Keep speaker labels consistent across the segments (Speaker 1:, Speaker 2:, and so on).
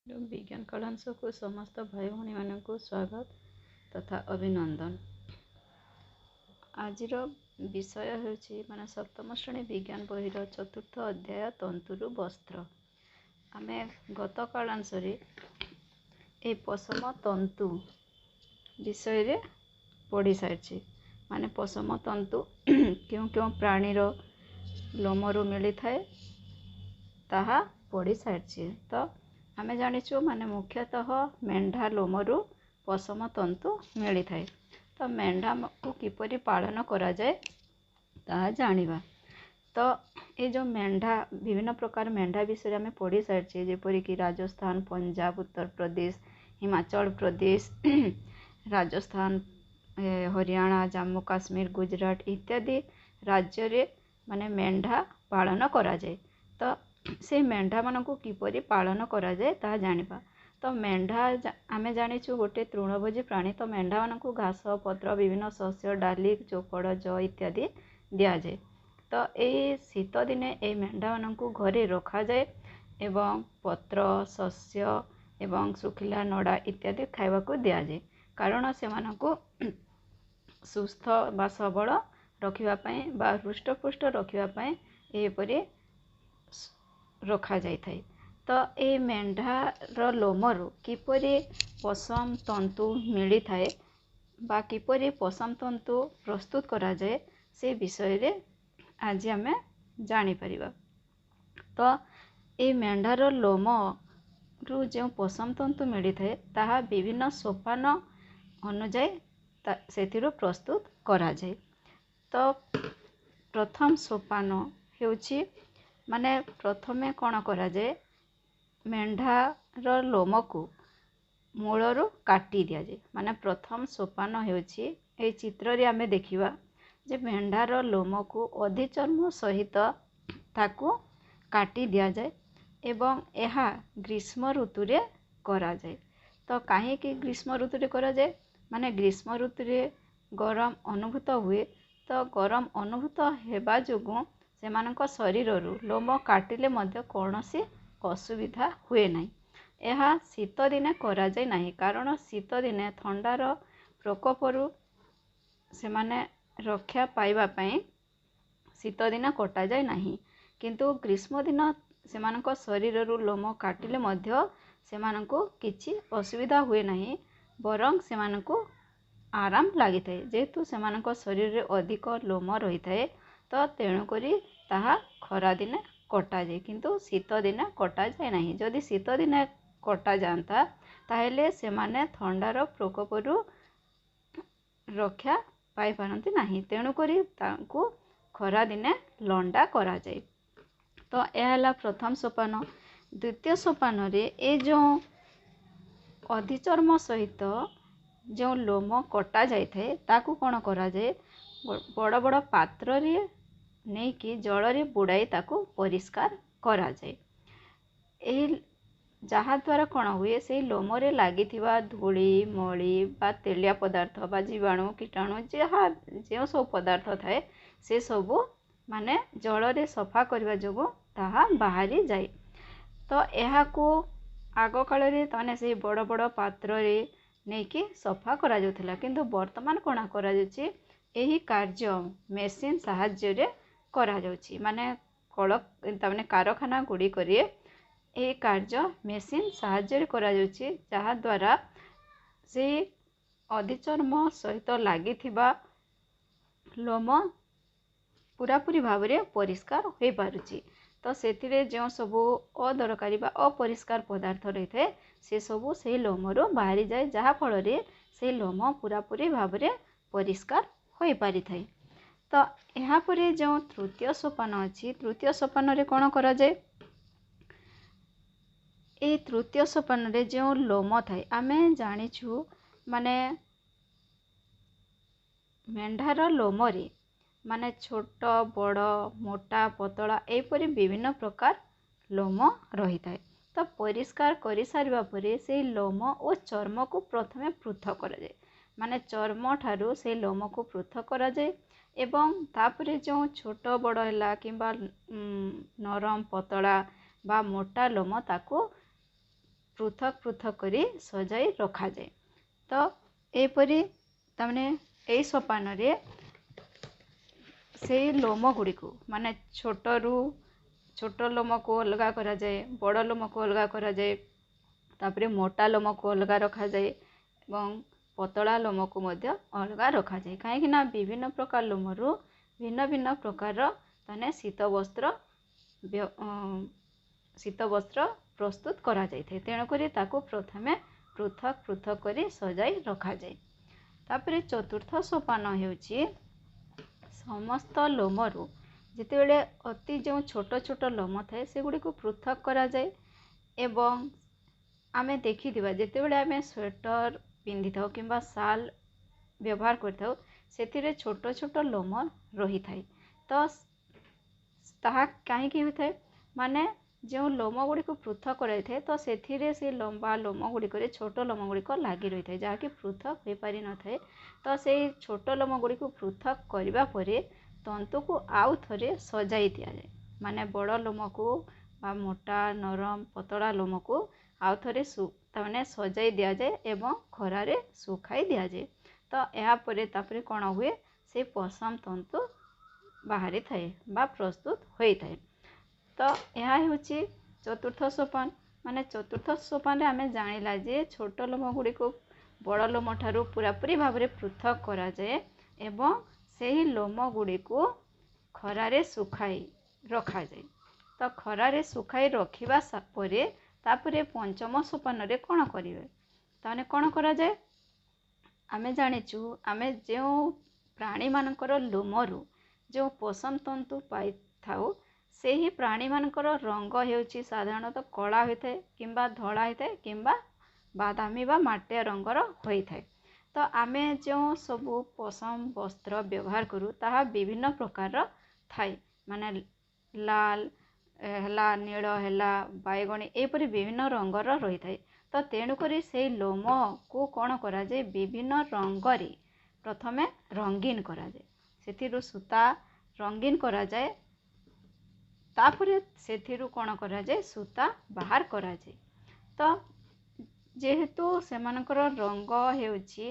Speaker 1: ବିଜ୍ଞାନ କଳାଂଶକୁ ସମସ୍ତ ଭାଇ ଭଉଣୀମାନଙ୍କୁ ସ୍ୱାଗତ ତଥା ଅଭିନନ୍ଦନ। ଆଜିର ବିଷୟ ହେଉଛି ମାନେ ସପ୍ତମ ଶ୍ରେଣୀ ବିଜ୍ଞାନ ବହିର ଚତୁର୍ଥ ଅଧ୍ୟାୟ ତନ୍ତୁରୁ ବସ୍ତ୍ର। ଆମେ ଗତ କାଳାଂଶରେ ଏହି ପଶମ ତନ୍ତୁ ବିଷୟରେ ପଢ଼ି ସାରିଛେ। ମାନେ ପଶମ ତନ୍ତୁ କେଉଁ କେଉଁ ପ୍ରାଣୀର ଲୋମରୁ ମିଳିଥାଏ ତାହା ପଢ଼ି ସାରିଛେ। ତ ଆମେ ଜାଣିଛୁ ମାନେ ମୁଖ୍ୟତଃ ମେଣ୍ଢା ଲୋମରୁ ପଶମ ତନ୍ତୁ ମିଳିଥାଏ। ତ ମେଣ୍ଢାକୁ କିପରି ପାଳନ କରାଯାଏ ତାହା ଜାଣିବା। ତ ଏ ଯେଉଁ ମେଣ୍ଢା, ବିଭିନ୍ନ ପ୍ରକାର ମେଣ୍ଢା ବିଷୟରେ ଆମେ ପଢ଼ି ସାରିଛେ, ଯେପରିକି ରାଜସ୍ଥାନ, ପଞ୍ଜାବ, ଉତ୍ତରପ୍ରଦେଶ, ହିମାଚଳ ପ୍ରଦେଶ, ରାଜସ୍ଥାନ, ହରିୟାଣା, ଜାମ୍ମୁ କାଶ୍ମୀର, ଗୁଜୁରାଟ ଇତ୍ୟାଦି ରାଜ୍ୟରେ ମାନେ ମେଣ୍ଢା ପାଳନ କରାଯାଏ। ତ ସେଇ ମେଣ୍ଢାମାନଙ୍କୁ କିପରି ପାଳନ କରାଯାଏ ତାହା ଜାଣିବା। ତ ମେଣ୍ଢା ଆମେ ଜାଣିଛୁ ଗୋଟେ ତୃଣଭୋଜୀ ପ୍ରାଣୀ। ତ ମେଣ୍ଢାମାନଙ୍କୁ ଘାସ, ପତ୍ର, ବିଭିନ୍ନ ଶସ୍ୟ, ଡାଲି, ଚୋକଡ଼, ଜଅ ଇତ୍ୟାଦି ଦିଆଯାଏ। ତ ଏଇ ଶୀତ ଦିନେ ଏଇ ମେଣ୍ଢାମାନଙ୍କୁ ଘରେ ରଖାଯାଏ ଏବଂ ପତ୍ର, ଶସ୍ୟ ଏବଂ ଶୁଖିଲା ନଡ଼ା ଇତ୍ୟାଦି ଖାଇବାକୁ ଦିଆଯାଏ, କାରଣ ସେମାନଙ୍କୁ ସୁସ୍ଥ ବା ସବଳ ରଖିବା ପାଇଁ ବା ହୃଷ୍ଟପୁଷ୍ଟ ରଖିବା ପାଇଁ ଏହିପରି ରଖାଯାଇଥାଏ। ତ ଏଇ ମେଣ୍ଢାର ଲୋମରୁ କିପରି ପଶମ ତନ୍ତୁ ମିଳିଥାଏ ବା କିପରି ପଶମ ତନ୍ତୁ ପ୍ରସ୍ତୁତ କରାଯାଏ ସେ ବିଷୟରେ ଆଜି ଆମେ ଜାଣିପାରିବା। ତ ଏଇ ମେଣ୍ଢାର ଲୋମରୁ ଯେଉଁ ପଶମ ତନ୍ତୁ ମିଳିଥାଏ ତାହା ବିଭିନ୍ନ ସୋପାନ ଅନୁଯାୟୀ ସେଥିରୁ ପ୍ରସ୍ତୁତ କରାଯାଏ। ତ ପ୍ରଥମ ସୋପାନ ହେଉଛି ମାନେ ପ୍ରଥମେ କ'ଣ କରାଯାଏ, ମେଣ୍ଢାର ଲୋମକୁ ମୂଳରୁ କାଟି ଦିଆଯାଏ। ମାନେ ପ୍ରଥମ ସୋପାନ ହେଉଛି, ଏଇ ଚିତ୍ରରେ ଆମେ ଦେଖିବା ଯେ ମେଣ୍ଢାର ଲୋମକୁ ଅଧିଚର୍ମ ସହିତ ତାକୁ କାଟି ଦିଆଯାଏ ଏବଂ ଏହା ଗ୍ରୀଷ୍ମ ଋତୁରେ କରାଯାଏ। ତ କାହିଁକି ଗ୍ରୀଷ୍ମ ଋତୁରେ କରାଯାଏ? ମାନେ ଗ୍ରୀଷ୍ମ ଋତୁରେ ଗରମ ଅନୁଭୂତ ହୁଏ। ତ ଗରମ ଅନୁଭୂତ ହେବା ଯୋଗୁଁ ସେମାନଙ୍କ ଶରୀରରୁ ଲୋମ କାଟିଲେ ମଧ୍ୟ କୌଣସି ଅସୁବିଧା ହୁଏ ନାହିଁ। ଏହା ଶୀତଦିନେ କରାଯାଏ ନାହିଁ, କାରଣ ଶୀତଦିନେ ଥଣ୍ଡାର ପ୍ରକୋପରୁ ସେମାନେ ରକ୍ଷା ପାଇବା ପାଇଁ ଶୀତଦିନ କଟାଯାଏ ନାହିଁ। କିନ୍ତୁ ଗ୍ରୀଷ୍ମ ଦିନ ସେମାନଙ୍କ ଶରୀରରୁ ଲୋମ କାଟିଲେ ମଧ୍ୟ ସେମାନଙ୍କୁ କିଛି ଅସୁବିଧା ହୁଏ ନାହିଁ, ବରଂ ସେମାନଙ୍କୁ ଆରାମ ଲାଗିଥାଏ। ଯେହେତୁ ସେମାନଙ୍କ ଶରୀରରେ ଅଧିକ ଲୋମ ରହିଥାଏ, ତ ତେଣୁକରି ତାହା ଖରାଦିନେ କଟାଯାଏ, କିନ୍ତୁ ଶୀତଦିନେ କଟାଯାଏ ନାହିଁ। ଯଦି ଶୀତଦିନେ କଟାଯାଆନ୍ତା ତାହେଲେ ସେମାନେ ଥଣ୍ଡାର ପ୍ରକୋପରୁ ରକ୍ଷା ପାଇପାରନ୍ତି ନାହିଁ, ତେଣୁକରି ତାଙ୍କୁ ଖରାଦିନେ ଲଣ୍ଡା କରାଯାଏ। ତ ଏହା ହେଲା ପ୍ରଥମ ସୋପାନ। ଦ୍ୱିତୀୟ ସୋପାନରେ ଏ ଯେଉଁ ଅଧିଚର୍ମ ସହିତ ଯେଉଁ ଲୋମ କଟା ଯାଇଥାଏ ତାକୁ କ'ଣ କରାଯାଏ, ବଡ଼ ବଡ଼ ପାତ୍ରରେ ନେଇକି ଜଳରେ ବୁଡ଼ାଇ ତାକୁ ପରିଷ୍କାର କରାଯାଏ। ଏହି ଯାହାଦ୍ୱାରା କ'ଣ ହୁଏ, ସେଇ ଲୋମରେ ଲାଗିଥିବା ଧୂଳି, ମଳି ବା ତେଲିଆ ପଦାର୍ଥ ବା ଜୀବାଣୁ, କୀଟାଣୁ ଯାହା ଯେଉଁ ସବୁ ପଦାର୍ଥ ଥାଏ ସେସବୁ ମାନେ ଜଳରେ ସଫା କରିବା ଯୋଗୁଁ ତାହା ବାହାରି ଯାଏ। ତ ଏହାକୁ ଆଗକାଳରେ ତାମାନେ ସେଇ ବଡ଼ ବଡ଼ ପାତ୍ରରେ ନେଇକି ସଫା କରାଯାଉଥିଲା, କିନ୍ତୁ ବର୍ତ୍ତମାନ କ'ଣ କରାଯାଉଛି, ଏହି କାର୍ଯ୍ୟ ମେସିନ୍ ସାହାଯ୍ୟରେ କରାଯାଉଛି। ମାନେ କଳ ତାମାନେ କାରଖାନା ଗୁଡ଼ିକରେ ଏହି କାର୍ଯ୍ୟ ମେସିନ୍ ସାହାଯ୍ୟରେ କରାଯାଉଛି, ଯାହାଦ୍ୱାରା ସେଇ ଅଧିଚର୍ମ ସହିତ ଲାଗିଥିବା ଲୋମ ପୁରାପୁରି ଭାବରେ ପରିଷ୍କାର ହୋଇପାରୁଛି। ତ ସେଥିରେ ଯେଉଁ ସବୁ ଅଦରକାରୀ ବା ଅପରିଷ୍କାର ପଦାର୍ଥ ରହିଥାଏ ସେସବୁ ସେଇ ଲୋମରୁ ବାହାରିଯାଏ, ଯାହାଫଳରେ ସେଇ ଲୋମ ପୁରାପୁରି ଭାବରେ ପରିଷ୍କାର ହୋଇପାରିଥାଏ। ତ ଏହାପରେ ଯେଉଁ ତୃତୀୟ ସୋପାନ ଅଛି, ତୃତୀୟ ସୋପାନରେ କ'ଣ କରାଯାଏ, ଏଇ ତୃତୀୟ ସୋପାନରେ ଯେଉଁ ଲୋମ ଥାଏ, ଆମେ ଜାଣିଛୁ ମାନେ ମେଣ୍ଢାର ଲୋମରେ ମାନେ ଛୋଟ, ବଡ଼, ମୋଟା, ପତଳା ଏହିପରି ବିଭିନ୍ନ ପ୍ରକାର ଲୋମ ରହିଥାଏ। ତ ପରିଷ୍କାର କରିସାରିବା ପରେ ସେଇ ଲୋମ ଓ ଚର୍ମକୁ ପ୍ରଥମେ ପୃଥକ କରାଯାଏ। ମାନେ ଚର୍ମ ଠାରୁ ସେଇ ଲୋମକୁ ପୃଥକ କରାଯାଏ ଏବଂ ତାପରେ ଯେଉଁ ଛୋଟ ବଡ଼ ହେଲା କିମ୍ବା ନରମ, ପତଳା ବା ମୋଟା ଲୋମ ତାକୁ ପୃଥକ ପୃଥକ କରି ସଜାଇ ରଖାଯାଏ। ତ ଏହିପରି ତାମାନେ ଏଇ ସୋପାନରେ ସେଇ ଲୋମ ଗୁଡ଼ିକୁ, ମାନେ ଛୋଟରୁ ଛୋଟ ଲୋମକୁ ଅଲଗା କରାଯାଏ, ବଡ଼ ଲୋମକୁ ଅଲଗା କରାଯାଏ, ତାପରେ ମୋଟା ଲୋମକୁ ଅଲଗା ରଖାଯାଏ ଏବଂ ପତଳା ଲୋମକୁ ମଧ୍ୟ ଅଲଗା ରଖାଯାଏ। କାହିଁକି ନା ବିଭିନ୍ନ ପ୍ରକାର ଲୋମରୁ ଭିନ୍ନ ଭିନ୍ନ ପ୍ରକାରର ମାନେ ଶୀତ ବସ୍ତ୍ର ପ୍ରସ୍ତୁତ କରାଯାଇଥାଏ। ତେଣୁକରି ତାକୁ ପ୍ରଥମେ ପୃଥକ ପୃଥକ କରି ସଜାଇ ରଖାଯାଏ। ତାପରେ ଚତୁର୍ଥ ସୋପାନ ହେଉଛି, ସମସ୍ତ ଲୋମରୁ ଯେତେବେଳେ ଅତି ଯେଉଁ ଛୋଟ ଛୋଟ ଲୋମ ଥାଏ, ସେଗୁଡ଼ିକୁ ପୃଥକ କରାଯାଏ। ଏବଂ ଆମେ ଦେଖିଥିବା, ଯେତେବେଳେ ଆମେ ସ୍ୱେଟର୍ ପିନ୍ଧିଥାଉ କିମ୍ବା ଶାଲ୍ ବ୍ୟବହାର କରିଥାଉ, ସେଥିରେ ଛୋଟ ଛୋଟ ଲୋମ ରହିଥାଏ। ତ ତାହା କାହିଁକି ହୋଇଥାଏ? ମାନେ ଯେଉଁ ଲୋମ ଗୁଡ଼ିକୁ ପୃଥକ କରାଯାଇଥାଏ, ତ ସେଥିରେ ସେ ଲମ୍ବା ଲୋମ ଗୁଡ଼ିକରେ ଛୋଟ ଲୋମ ଗୁଡ଼ିକ ଲାଗି ରହିଥାଏ, ଯାହାକି ପୃଥକ ହୋଇପାରିନଥାଏ। ତ ସେଇ ଛୋଟ ଲୋମ ଗୁଡ଼ିକୁ ପୃଥକ କରିବା ପରେ ତନ୍ତୁକୁ ଆଉ ଥରେ ସଜାଇ ଦିଆଯାଏ। ମାନେ ବଡ଼ ଲୋମକୁ ବା ମୋଟା, ନରମ, ପତଳା ଲୋମକୁ ଆଉ ଥରେ ତାମାନେ ସଜାଇ ଦିଆଯାଏ ଏବଂ ଖରାରେ ଶୁଖାଇ ଦିଆଯାଏ। ତ ଏହାପରେ ତାପରେ କ'ଣ ହୁଏ? ସେ ପଶମ ତନ୍ତୁ ବାହାରିଥାଏ ବା ପ୍ରସ୍ତୁତ ହୋଇଥାଏ। ତ ଏହା ହେଉଛି ଚତୁର୍ଥ ସୋପାନ। ମାନେ ଚତୁର୍ଥ ସୋପାନରେ ଆମେ ଜାଣିଲା ଯେ ଛୋଟ ଲୋମ ଗୁଡ଼ିକୁ ବଡ଼ ଲୋମ ଠାରୁ ପୁରାପୁରି ଭାବରେ ପୃଥକ କରାଯାଏ ଏବଂ ସେହି ଲୋମ ଗୁଡ଼ିକୁ ଖରାରେ ଶୁଖାଇ ରଖାଯାଏ। ତ ଖରାରେ ଶୁଖାଇ ରଖିବା ପରେ ତାପରେ ପଞ୍ଚମ ସୋପାନରେ କ'ଣ କରିବେ? ତାମାନେ କ'ଣ କରାଯାଏ? ଆମେ ଜାଣିଛୁ, ଆମେ ଯେଉଁ ପ୍ରାଣୀମାନଙ୍କର ଲୋମରୁ ଯେଉଁ ପଶମ ତନ୍ତୁ ପାଇଥାଉ, ସେହି ପ୍ରାଣୀମାନଙ୍କର ରଙ୍ଗ ହେଉଛି ସାଧାରଣତଃ କଳା ହୋଇଥାଏ କିମ୍ବା ଧଳା ହୋଇଥାଏ କିମ୍ବା ବାଦାମୀ ବା ମାଟିଆ ରଙ୍ଗର ହୋଇଥାଏ। ତ ଆମେ ଯେଉଁ ସବୁ ପଶମ ବସ୍ତ୍ର ବ୍ୟବହାର କରୁ, ତାହା ବିଭିନ୍ନ ପ୍ରକାରର ଥାଏ। ମାନେ ଲାଲ ହେଲା, ନୀଳ ହେଲା, ବାଇଗଣୀ, ଏହିପରି ବିଭିନ୍ନ ରଙ୍ଗର ରହିଥାଏ। ତ ତେଣୁକରି ସେଇ ଲୋମକୁ କ'ଣ କରାଯାଏ? ବିଭିନ୍ନ ରଙ୍ଗରେ ପ୍ରଥମେ ରଙ୍ଗୀନ କରାଯାଏ, ସେଥିରୁ ସୂତା ରଙ୍ଗୀନ କରାଯାଏ। ତାପରେ ସେଥିରୁ କ'ଣ କରାଯାଏ? ସୂତା ବାହାର କରାଯାଏ। ତ ଯେହେତୁ ସେମାନଙ୍କର ରଙ୍ଗ ହେଉଛି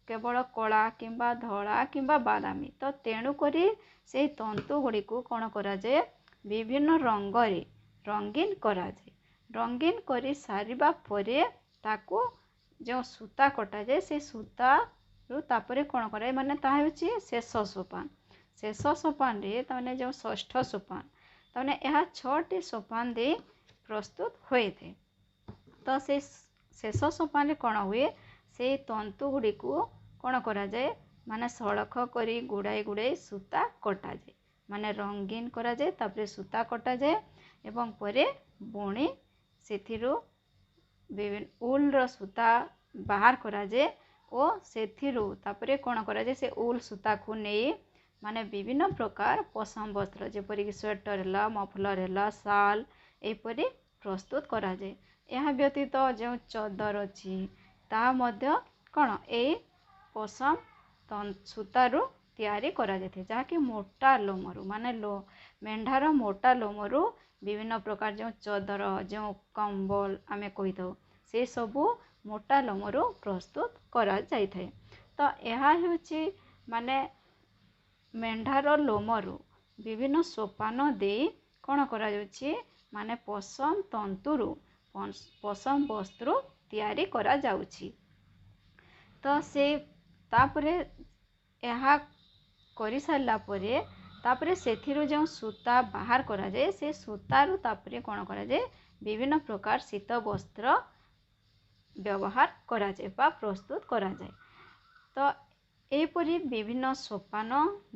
Speaker 1: କେବଳ କଳା କିମ୍ବା ଧଳା କିମ୍ବା ବାଦାମୀ, ତ ତେଣୁକରି ସେଇ ତନ୍ତୁ ଗୁଡ଼ିକୁ କ'ଣ କରାଯାଏ? ବିଭିନ୍ନ ରଙ୍ଗରେ ରଙ୍ଗୀନ କରାଯାଏ। ରଙ୍ଗୀନ କରି ସାରିବା ପରେ ତାକୁ ଯେଉଁ ସୂତା କଟାଯାଏ, ସେ ସୂତାରୁ ତାପରେ କ'ଣ କରାଯାଏ? ମାନେ ତାହା ହେଉଛି ଶେଷ ସୋପାନ। ଶେଷ ସୋପାନରେ, ତାମାନେ ଯେଉଁ ଷଷ୍ଠ ସୋପାନ, ତାମାନେ ଏହା ଛଅଟି ସୋପାନ ଦେଇ ପ୍ରସ୍ତୁତ ହୋଇଥାଏ। ତ ସେ ଶେଷ ସୋପାନରେ କ'ଣ ହୁଏ? ସେଇ ତନ୍ତୁ ଗୁଡ଼ିକୁ କ'ଣ କରାଯାଏ? ମାନେ ସଳଖ କରି ଗୁଡ଼ାଇ ଗୁଡ଼ାଇ ସୂତା କଟାଯାଏ। ମାନେ ରଙ୍ଗୀନ କରାଯାଏ, ତାପରେ ସୂତା କଟାଯାଏ ଏବଂ ପରେ ବୁଣି ସେଥିରୁ ବିଭିନ୍ନ ଉଲ୍ର ସୂତା ବାହାର କରାଯାଏ ଓ ସେଥିରୁ ତାପରେ କ'ଣ କରାଯାଏ? ସେ ଉଲ୍ ସୂତାକୁ ନେଇ ମାନେ ବିଭିନ୍ନ ପ୍ରକାର ପଶମ ବସ୍ତ୍ର, ଯେପରିକି ସ୍ୱେଟର୍ ହେଲା, ମଫଲର୍ ହେଲା, ଶାଲ୍, ଏହିପରି ପ୍ରସ୍ତୁତ କରାଯାଏ। ଏହା ବ୍ୟତୀତ ଯେଉଁ ଚଦର ଅଛି, ତାହା ମଧ୍ୟ କ'ଣ ଏଇ ପଶମ ସୂତାରୁ ତିଆରି କରାଯାଇଥାଏ, ଯାହାକି ମୋଟା ଲୋମରୁ, ମାନେ ମେଣ୍ଢାର ମୋଟା ଲୋମରୁ ବିଭିନ୍ନ ପ୍ରକାର ଯେଉଁ ଚଦର, ଯେଉଁ କମ୍ବଳ ଆମେ କହିଥାଉ, ସେସବୁ ମୋଟା ଲୋମରୁ ପ୍ରସ୍ତୁତ କରାଯାଇଥାଏ। ତ ଏହା ହେଉଛି ମାନେ ମେଣ୍ଢାର ଲୋମରୁ ବିଭିନ୍ନ ସୋପାନ ଦେଇ କ'ଣ କରାଯାଉଛି, ମାନେ ପଶମ ତନ୍ତୁରୁ ପଶମ ବସ୍ତ୍ର ତିଆରି କରାଯାଉଛି। ତ ସେ ତାପରେ ଏହା କରିସାରିଲା ପରେ ତାପରେ ସେଥିରୁ ଯେଉଁ ସୂତା ବାହାର କରାଯାଏ, ସେ ସୂତାରୁ ତାପରେ କ'ଣ କରାଯାଏ? ବିଭିନ୍ନ ପ୍ରକାର ଶୀତ ବସ୍ତ୍ର ବ୍ୟବହାର କରାଯାଏ ବା ପ୍ରସ୍ତୁତ କରାଯାଏ। ତ ଏହିପରି ବିଭିନ୍ନ ସୋପାନ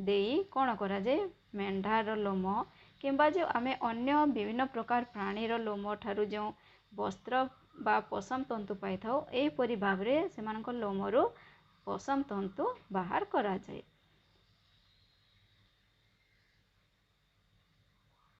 Speaker 1: ଦେଇ କ'ଣ କରାଯାଏ? ମେଣ୍ଢାର ଲୋମ କିମ୍ବା ଯେଉଁ ଆମେ ଅନ୍ୟ ବିଭିନ୍ନ ପ୍ରକାର ପ୍ରାଣୀର ଲୋମ ଠାରୁ ଯେଉଁ ବସ୍ତ୍ର ବା ପଶମ ତନ୍ତୁ ପାଇଥାଉ, ଏହିପରି ଭାବରେ ସେମାନଙ୍କ ଲୋମରୁ ପଶମ ତନ୍ତୁ ବାହାର କରାଯାଏ।